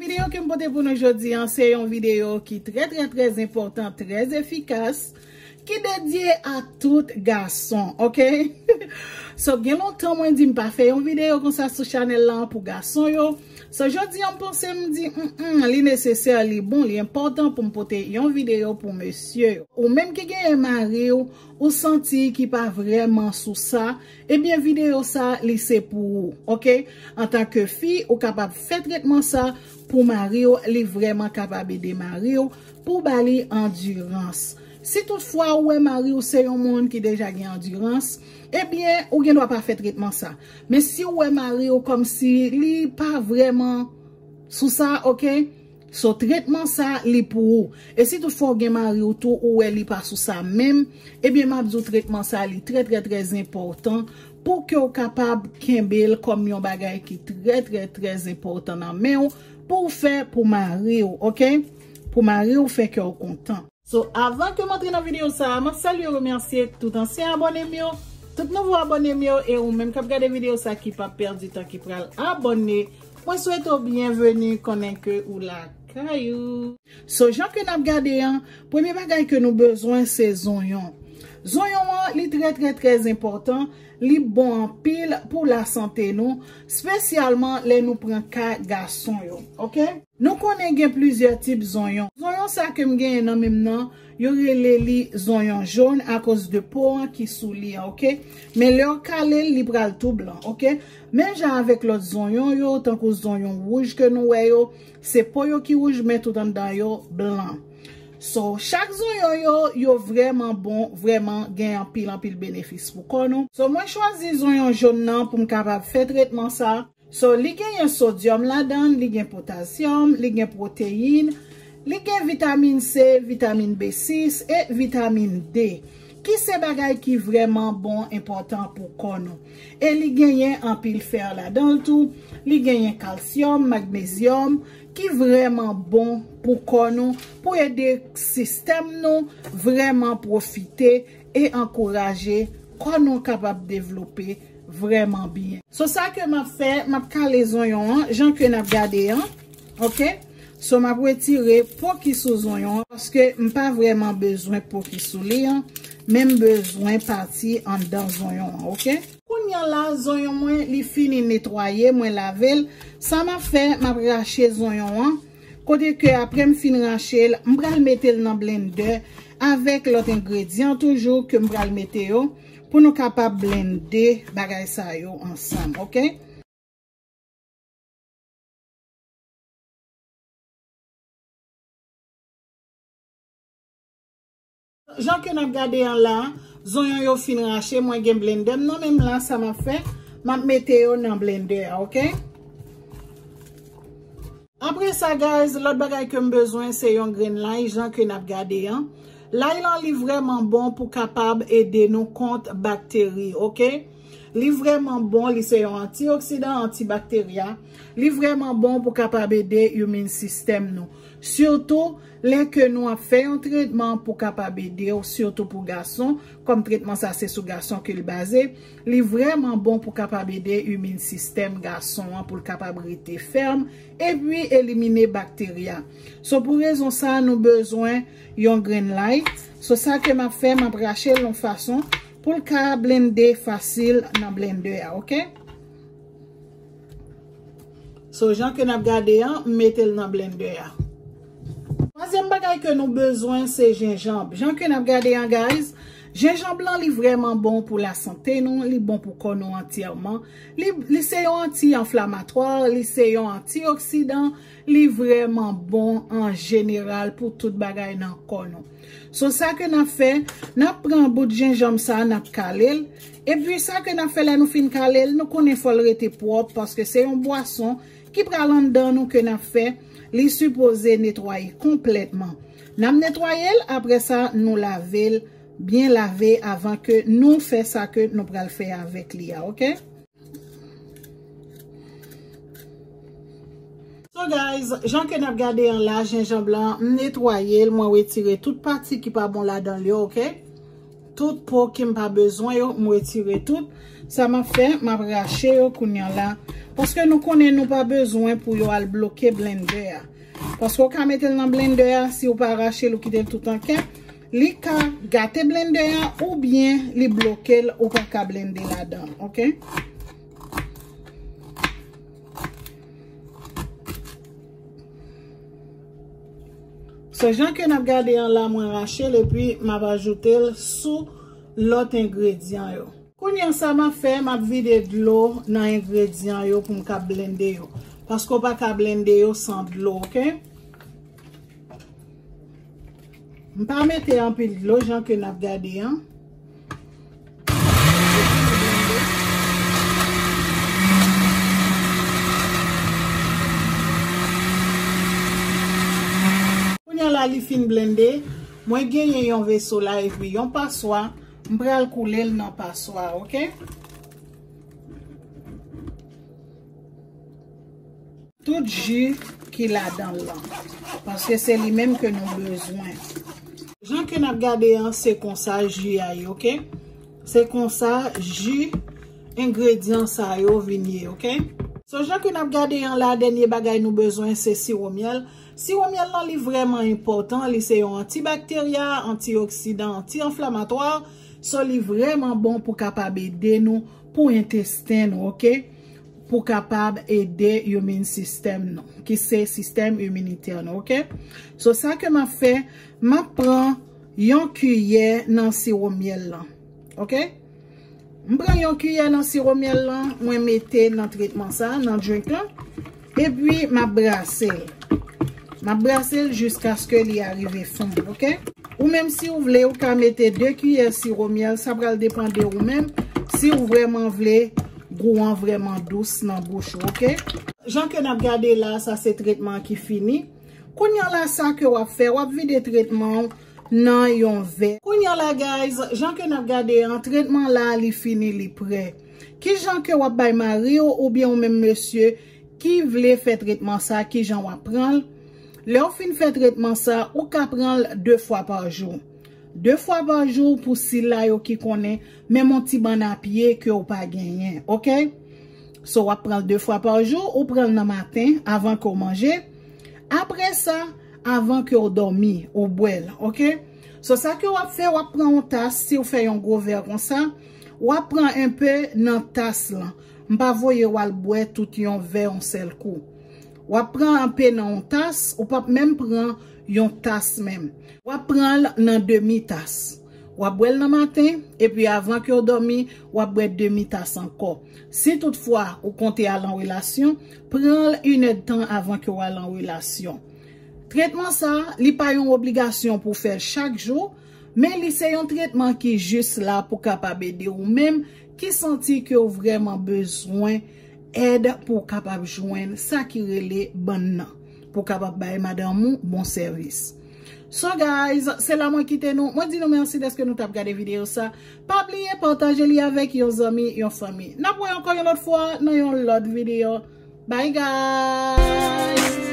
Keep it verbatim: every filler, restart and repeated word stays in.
Videyo ke m pote pou nou jodi an, se yon videyo ki trè, trè, trè enpòtan, trè efikas, ki dedye a tout gason, oke? So, gen lontan mwen di m pa fè yon videyo konsa sou chanèl la pou gason yo. So, jodi an, m panse m di, mm, mm, li nesesè, li bon, li enpòtan pou m pote yon videyo pou mesye yo. Ou menm ki genyen mari w, ou santi ki pa vrèman sou sa, ebyen, videyo sa, li se pou ou, oke? Antanke fi, ou kapab fè tretman sa pou mari w, li vrèman kapab ede mari w pou ba li andirans. Si toutfwa ou wè mari w se yon moun ki deja gen andirans, ebyen, ou gen dwa pa fè tretman sa. Men si ou wè mari w kòmsi li pa vrèman sou sa, oke? So, tretman sa, li pou ou. E si toutfwa ou gen mari w tou, ou wè li pa sou sa menm, ebyen, m ap di w tretman sa, li trè, trè, trè enpòtan pou ke w kapab kenbe l kòm yon bagay ki trè, trè, trè enpòtan nan men w, pou w fè pou mari w, oke? Pou mari w fè kè w kontan. So, avan ke m antre nan videyo sa a, m ap salye, remèsye tout ansyen abòne m yo, tout nouvo abòne m yo, e ou menm k ap gade videyo sa a ki p ap pèdi tan, ki pral abòne, mwen swete w byenveni, konnen ke ou lakay ou. So, jan ke n ap gade an, premye bagay ke nou bezwen, se zonyon. Zonyon an, li trè, trè, trè enpòtan, li bon anpil pou lasante nou, espesyalman lè nou pran ka gason yo, oke? Nou konnen gen plizyè tip zonyon. Zonyon sa ke m genyen nan men m nan, yo rele li zonyon jòn akoz de po an ki sou li an, oke? Men lè w kale l, li pral tou blan, oke? Menm jan avèk lòt zonyon yo, tankou zonyon wouj ke nou wè yo, se po yo ki wouj, men tout anndan yo blan. So, chak zonyon yo, yo vrèman bon, vrèman gen anpil, anpil benefis pou kò nou. So, mwen chwazi zonyon jòn nan pou m kapab fè tretman sa. So, li genyen sodyòm ladan l, li gen potasyòm, li gen pwoteyin, li gen vitamin C, vitamin B sis e vitamin D, ki se bagay ki vrèman bon, enpòtan pou kò nou. E li genyen anpil fè ladan l tou, li genyen kalsyòm, magnezyòm, ki vrèman bon pou kò nou, pou ede sistèm nou vrèman pwofite e ankouraje kò nou kapab devlope vrèman byen. So, sa ke m ap fè, m ap kale zonyon an, jan ke n ap gade an, oke? So, m ap retire po ki sou zonyon an, paske m pa vrèman bezwen po ki sou li an, men m bezwen pati anndan zonyon an, oke? Kounye a la, zonyon mwen, li fini netwaye, mwen lave l. Sa m ap fè, m ap rache zonyon an. Kote ke apre m fin rache l, m pral mete l nan blendè avèk lòt engredyan toujou ke m pral mete yo pou nou kapab blende bagay sa yo ansanm, oke? Jan ke n ap gade an la, zonyon yo fin rache, mwen gen blendè m nan men m la, sa m ap fè, m ap mete yo nan blendè a, oke? Apre sa, guys, lòt bagay ke m bezwen, se yon grenn lay, jan ke n ap gade an. Lay lan, li vrèman bon pou kapab ede nou kont bakteri, oke? Li vrèman bon, li se yon antioksidan, antibakterya. Li vrèman bon pou kapab ede imin sistèm nou. Sitou, lè ke nou ap fè yon tretman pou kapab ede w, sitou pou gason, kòm tretman sa se sou gason ke l baze, li vrèman bon pou kapab ede imin sistèm gason an pou l kapab rete fèm, epi elimine bakterya. So, pou rezon sa, nou bezwen yon grenn lay. So, sa ke m ap fè, m ap rache l yon fason pou l ka blende fasil nan blendè a, oke? So, jan ke n ap gade an, m mete l nan blendè a. Twazyèm bagay ke nou bezwen, se jenjanm. Jan ke n ap gade an, guys, jenjanm lan, li vrèman bon pou lasante nou, li bon pou kò nou antyèman. Li, li se yon anti-anflamatwa, li se yon antioksidan, li vrèman bon an jeneral pou tout bagay nan kò nou. So, sa ke n ap fè, n ap pran bout jenjanm sa, n ap kale l. Epi, sa ke n ap fè lè nou fin kale l, nou konnen fò l rete pwòp, paske se yon bwason ki pral anndan nou ke n ap fè. Li sipoze netwaye konplètman. N ap netwaye l, apre sa, nou lave l, byen lave avan ke nou fè sa ke nou pral fè avèk li a, oke? So guys, jan ke n ap gade an la, jenjanm lan, m netwaye l, mwen retire tout pati ki pa bon ladan l yo, oke? Tout po ke m pa bezwen yo, m retire tout. Sa m ap fè, m ap rache yo kounye a la. Paske nou konnen nou pa bezwen pou yo al bloke blendè a. Paske w ka mete l nan blendè a, si w pa rache l, ou kite l tout an kè, li ka gate blendè a oubyen li bloke l, ou pa ka blende ladan, oke? So, jan ke n ap gade an la, mwen rache l epi m ap ajoute l sou lòt engredyan yo. Kounye a sa m ap fè, m ap vide dlo nan engredyan yo pou m ka blende yo. Paske w pa ka blende yo san dlo, oke? M pa mete anpil dlo jan ke n ap gade an. Kounye a la li fin blende, mwen genyen yon veso la epi yon paswa, m pral koule l nan paswa, oke? Tout ji ki ladan l lan, paske se li menm ke nou bezwen. Jan ke n ap gade an, se konsa ji a ye, oke? Se konsa ji engredyan sa yo vin ye, oke? So, jan ke n ap gade an la, dènye bagay nou bezwen se siwo myèl. Siwo myèl lan, li vrèman enpòtan, li se yon antibakterya, antioksidan, anti-enflamatwa. So, li vrèman bon pou kapab ede nou, pou entesten nou, oke? Pou kapab ede immune system nou, ki se sistèm iminitè nou, oke? So, sa ke m ap fè, m ap pran yon kiyè nan siwo myèl lan, oke? M pran yon kiyè nan siwo myèl lan, mwen mete nan tretman sa, nan drink lan, epi m ap brase l. M ap brase l jiskaske li arive fonn, oke? Ou menm si w vle, ou ka mete de kiyè siwo myèl, sa pral depann de ou menm, si w vrèman vle gou an vrèman dous nan bouch ou, oke? Jan ke n ap gade la, sa se tretman ki fini. Kounye a la, sa ke w ap fè, w ap vide tretman w nan yon vè. Kounye a la, guys, jan ke n ap gade an, tretman la, li fini, li prè. Ki jan ke w ap bay mari w oubyen ou menm mesye ki vle fè tretman sa, ki jan w ap pran l? Lè w fin fè tretman sa, ou ka pran l de fwa pa jou. De fwa pa jou pou sila yo ki konnen menm yon ti bann a pye ke w pa genyen, oke? So, w ap pran l de fwa pa jou, ou pran l nan maten, avan ke w manje. Apre sa, avan ke w dòmi, ou bwè l, oke? So, sa ke w ap fè, w ap pran yon tas, si w fè yon gwo vè konsa, w ap pran enpe nan tas lan. M pa voye w al bwè tout yon vè yon sèl kou. W ap pran enpe nan yon tas, ou p ap menm pran yon tas menm. W ap pran l nan demi tas. W ap bwè l nan maten, epi avan ke w dòmi, w ap bwè demi tas ankò. Si toutfwa ou konte al an relasyon, pran l inèdtan avan ke w al an relasyon. Tretman sa, li pa yon obligasyon pou w fè l chak jou, men li se yon tretman ki jis la pou kapab ede ou menm ki santi ke w vrèman bezwen èd pou w kapab jwenn sa ki rele bann nan, pou w kapab bay madanm ou bon sèvis. So guys, se la mwen kite nou. Mwen di nou mèsi dèske nou t ap gade videyo sa. Pa bliye pataje li avèk yon zanmi, yon fanmi. N ap wè ankò yon lòt fwa nan yon lòt videyo. Bye guys!